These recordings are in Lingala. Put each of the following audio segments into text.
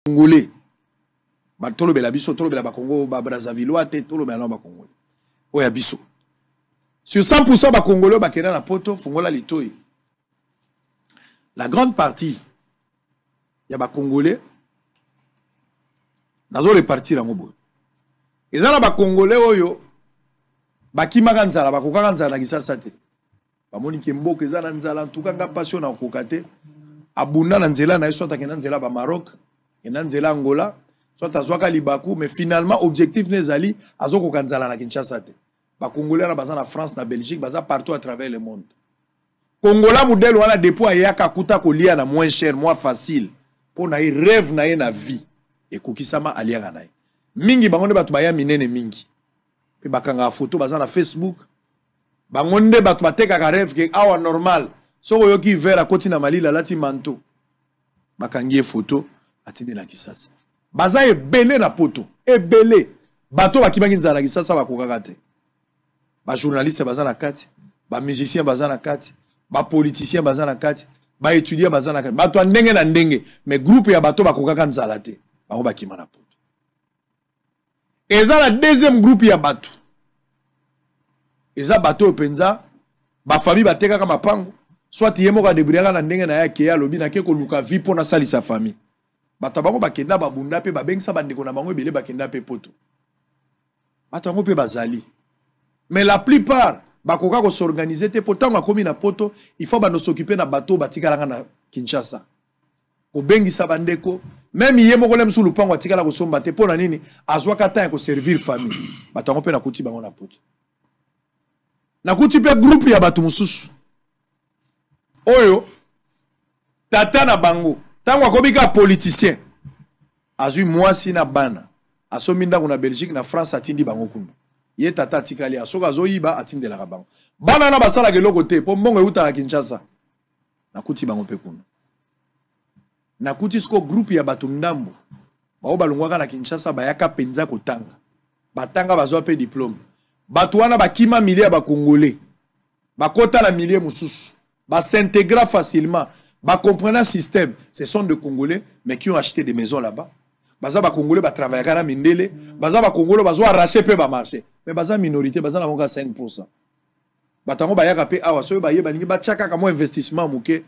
Congolais, tolobela biso, tolobela Bakongo Babrazzavillois te, tolobela nao Bacongolais oyo ya biso. Sur 100% Bacongolais oyo bakenda na poto, fungola litoi, la grande partie ya Bacongolais, nazo repartir yango boye: eza na Bacongolais oyo bakimaka nzala, bakokaka nzala na Kisasa te, bamoni ke mboka eza na nzala, ntuka nga mpasi oyo nakokoka te. Abunda na nzela na ye, soit akenda nzela Bamaroc, akenda nzela Angola, soit azwaka libaku, mais finalement objectif ne ezali azokoka nzala na Kinshasa te. Bacongolais wana baza na France, na Belgique, baza partout à travers le monde. Kongola modèle wana, depuis ayaka, akuta kolia na moins cher, moins facile. Mpo na ye, rêve na ye na vie ekokisama, aliaka na ye mingi. Bango nde bato baya minene mingi mpe bakangaka foto, baza na Facebook. Bango nde bato batekaka rêve ke awa normal. Soki oyoki hiver, akoti na malili, alati manteau, bakangi ye foto, atindi na Kisasa. Baza ebele na poto, ebele. Bato bakimaki nzala na Kisasa, bakokaka te. Bajournaliste baza na kati, bamusicien baza na kati, bapoliticien baza na kati, baétudiant baza na kati, bato ya ndenge na ndenge. Mais groupe ya bato bakokaka nzala te, bango bakima na poto. Eza na deuxième groupe ya bato, eza bato oyo mpenza bafamille batekaka mapango, soit ye moko adébrouillaka na ndenge na ye, akeye, alobi: "Nake koluka vie mpo nasalisa famille." Bato bango bakenda, babunda mpe babengisa bandeko na bango ebele, bakenda mpe poto. Bato yango mpe bazali, mais la plupart bakoka kos'organiser te, mpo ntango akomi na poto, il faut bando s'occuper na bato oyo batikalaka na Kinshasa, kobengisa bandeko. Même ye moko le mosusu lupango atikala kosomba te. Mpo na nini? Azwaka temps ya koservir famille. Bato yango mpe nakuti bango na poto. Nakuti mpe groupe ya bato mosusu oyo tata na bango, ntango akomi kaka politicien, azwi mwasi na bana, asombi ndako na Belgique, na France, atindi bango kuna. Ye tata atikali ya soki azoyiba, atindelaka bango. Bana wana basalaka eloko te, mpo mbongo eutaka Kinshasa. Nakuti bango mpe kuna. Nakuti siko groupe ya bato ndambo bao balongwaka na Kinshasa, bayaka mpenza kotanga, batanga, bazwa mpe diplôme. Bato wana bakima milieu ya Bacongolais, bakota na milieu mosusu, bas'intégra facilement, bacomprena système. Ce sont des Congolais, mais qui ont acheté des maisons là-bas. Baza Bacongolais, batravaillaka na mindele, baza Bacongolais, bazo arracher mpe bamarché, mais baza minorité, baza na bango 5. Bato yango bayaka mpe awa, soki baye, balingi batya kaka mwa investissement moke,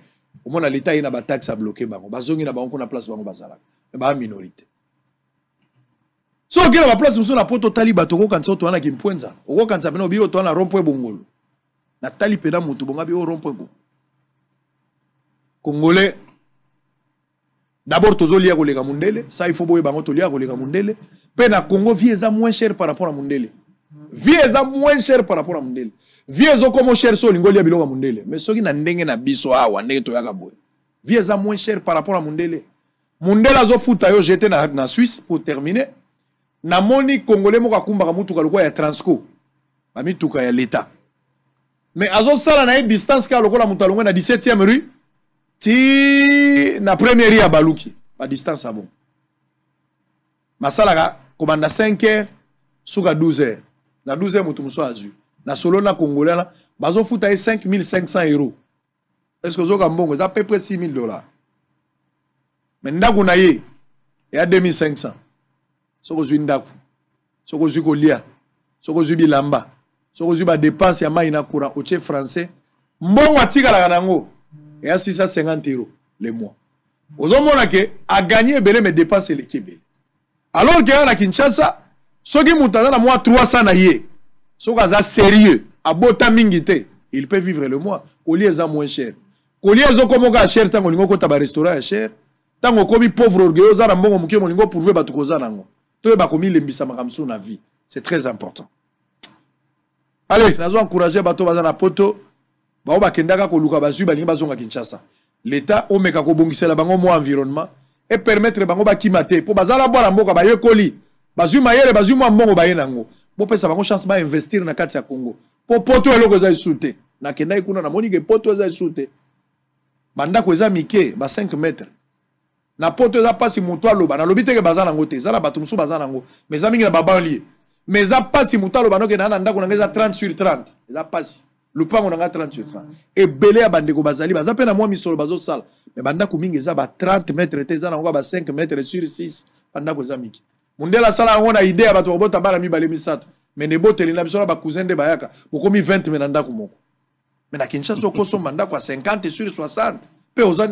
omona leta ye na bataxe, abloquer bango, bazongi na bango kuna place bango bazalaka. Mais baa minorité. So okei na baplace mosusu na poto, otali bato, okokanisa oto wana kimpwenza, okokanisa pena obi oto wana rond-point Bongolo. Natali mpena motu bonga bi o rond-point bo Congolais. D'abord tozolia koleka mundele, ça il faut boyeba bango, tolia koleka mundele. Mpe na Congo, vie eza moins cher par rapport à mundele. Vie eza moins cher par rapport à mundele. Vie ezokoma cher so olingi olia biloko ya mundele, mais soki na ndenge na biso awa, ndenge toyaka boye, vie eza moins cher par rapport à mundele. Mundele azofuta yo. J'étais na Suisse, pour terminer, namoni Congolais moko akumbaka mutuka lokola ya Transco, bamituka ya l'État, mais azosala na ye distance kaka lokola moto alongwe na 17e rue ti na première rue ya baluki, badistance ya bon. Basalaka kobanda 5 heures suka 12 heures. Na 12 heures moto mosusu azwi. Na solo na Congolais wana, bazofuta ye 5500 euros. Est ce que ozoka mbongo eza peu près 6000 dollars? Mais ndako na ye eya 2500. Soki ozwi ndako, soki ozwi kolia, soki ozwi bilamba, soki ozwi badépenses ya mai na courant, otie français, mbongo atikalaka nango eya 650 euros le mois. Ozomona ke agagner ebele, mais dépense eleki ebele. Alors ke ya na Kinshasa, soki moto aza na mwa 300 na ye, soki aza sérieux, abota mingi te, il peut vivre le mois. Kolia eza moins cher. Kolia ezokomoka ya cher ntango olingi okota barestaurant ya cher, ntango okomi pauvre orgueilleux, oza na mbongo moke, molingi oprouver bato koza nango. Toyeba komilembisa makambo mosusu na vie, c'est très important. Allez, nazo encourager bato baza na poto, bao bakendaka koluka, bazwi, balingi bazonga Kinshasa. L'État omeka kobongisela bango mwa environnement e permettre bango bakima te, mpo bazala bwana mboka, bayekoli, bazwi mayele, bazwi mwa mbongo, baye nango. Bopesa bango chance bainvestir na kati ya Congo, mpo poto eloko eza lisusu te. Nakendaki kuna, namoni ke poto eza lisusu te. Bandako eza mike, ba 5 mètre. Na poto eza mpasi moto aloba. Nalobi teke baza nango te, eza na bato mosusu baza nango, mais eza mingi na babanlieue. Mais eza mpasi moto aloba noke na ndako nanga eza 30 sur 30, eza mpasi. Lupango na nga 30 sur 30. Ebele ya bandeko bazali, baza mpe na mwa misolo, bazosala, mais bandako mingi eza ba 30 mètre te, eza nango ba 5 mètre sur 6. Bandako eza mike. Mondele asala yango na idée ya bato bakobota bana mibale, misato, mais na eboteli na biso na bacousin nde bayaka, bokomi 20 mais na ndako moko. Mais na Kinshasa okosomba ndako ya 50 sur 60 mpe oza